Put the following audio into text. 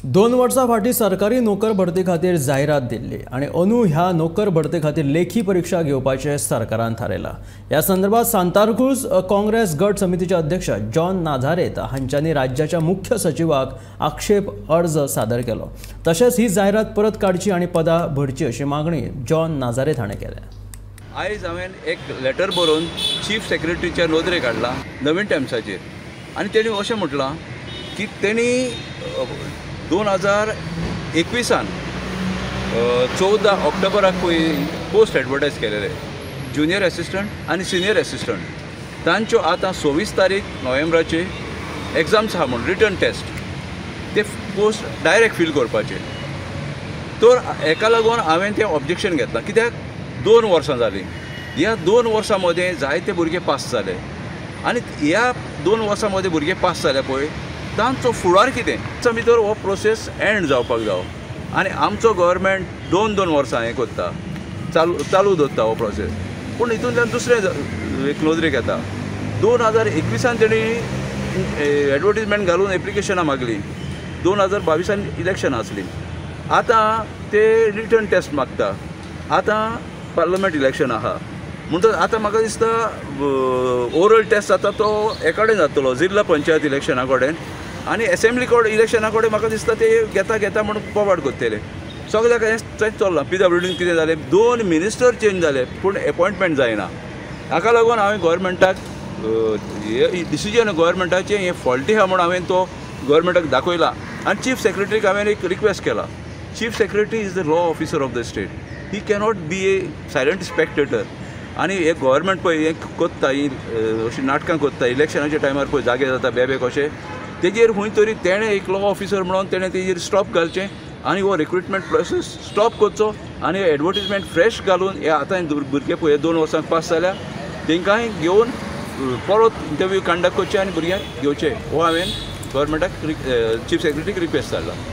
2 वर्सां फाटीं सरकारी नोकर भरती खातीर जायरात दिल्ली आनी अंदू ह्या नोकर भरती खातीर लेखी परिक्षा घेवपाचें सरकारान थारायलां. ह्या संदर्भात सांताक्रूज काँग्रेस गट समितीचे अध्यक्ष जॉन नाझारेत हांच्यांनी राज्याच्या मुख्य सचिवाक आक्षेप अर्ज सादर केलो. तशेंच ही जायरात परत काडची आनी पदां भरची अशी मागणी जॉन नाझारेत हाणें केल्या. आयज हांवें एक लेटर बरोवन चीफ सेक्रेटरीच्या नदरेक हाडला नवीन टायम्साचेर आनी तेणी अशें म्हटलां की तेणी 2021 14 ऑक्टोबराक पळय पोस्ट एडवर्टायज केलेले ज्युनियर एसिस्टंट आनी सिनियर एसिस्टंट तांच्यो आतां 26 तारीख नोव्हेंबराचे एग्जाम्स आहा म्हूण रिटर्न टेस्ट ते पोस्ट डायरेक्ट फील करपाचे. तर हेका लागून हांवें तें ऑब्जेक्शन घेतलां कित्याक 2 वर्सां जालीं. ह्या 2 वर्सां मदें जायते भुरगे पास जाले आनी ह्या 2 वर्सां मदें भुरगे पास जाले पळय तांचो फुडार कितें ताच्या भितर हो प्रोसेस एंड जावपाक जावो आनी आमचो गव्हर्मेंट 2-2 वर्सां हें करता चालू दवरता हो प्रोसेस. पूण हितूंतल्यान दुसरें एक नदरेक येता 2021 तेणी एडवर्टीजमेंट घालून एप्लिकेशनां मागलीं. 2022 इलेक्शनां आसलीं. आतां ते रिटर्न टेस्ट मागता. आतां पार्लमेंट इलेक्शन आहा म्हणटच आतां म्हाका दिसता ओरल टेस्ट जाता तो एका कडेन जातलो जिल्ला पंचायत इलेक्शना कडेन आनी एसेंब्ली कडेन इलेक्शना कडेन म्हाका दिसता ते घेता घेता म्हूण फॉरवर्ड करतले. सगळ्याक हें चल्लां. PWD कितें जालें 2 मिनिस्टर चेंज जाले पूण एपॉयंटमेंट जायना. हाका लागून हांवें गव्हर्मेंटाक डिसिजन गव्हर्मेंटाचें हें फॉल्टी आहा म्हूण हांवें तो गव्हर्मेंटाक दाखयला आनी चीफ सेक्रेटरीक हांवें एक रिक्वेस्ट केला. Chief secretary is the law officer of the state. He cannot be a silent spectator. आनी हे गव्हर्मेंट पळय हें करता ही अशीं नाटकां करता इलेक्शनाच्या टायमार पळय जागे जाता बेबे कशे तेजेर खंय तरी तेणें एक लॉ ऑफिसर म्हणून तेणें तेजेर स्टॉप घालचें आनी हो रिक्रुटमेंट प्रोसेस स्टॉप करचो आनी एडवर्टीजमेंट फ्रेश घालून हे आतां भुरगे पळय 2 वर्सांक पास जाल्या तेंकांय घेवन परत इंटरव्यू कंडक्ट करचे आनी भुरग्यांक घेवचे. हो हांवें गव्हर्मेंटाक चीफ सेक्रेटरीक रिक्वेस्ट धाडला.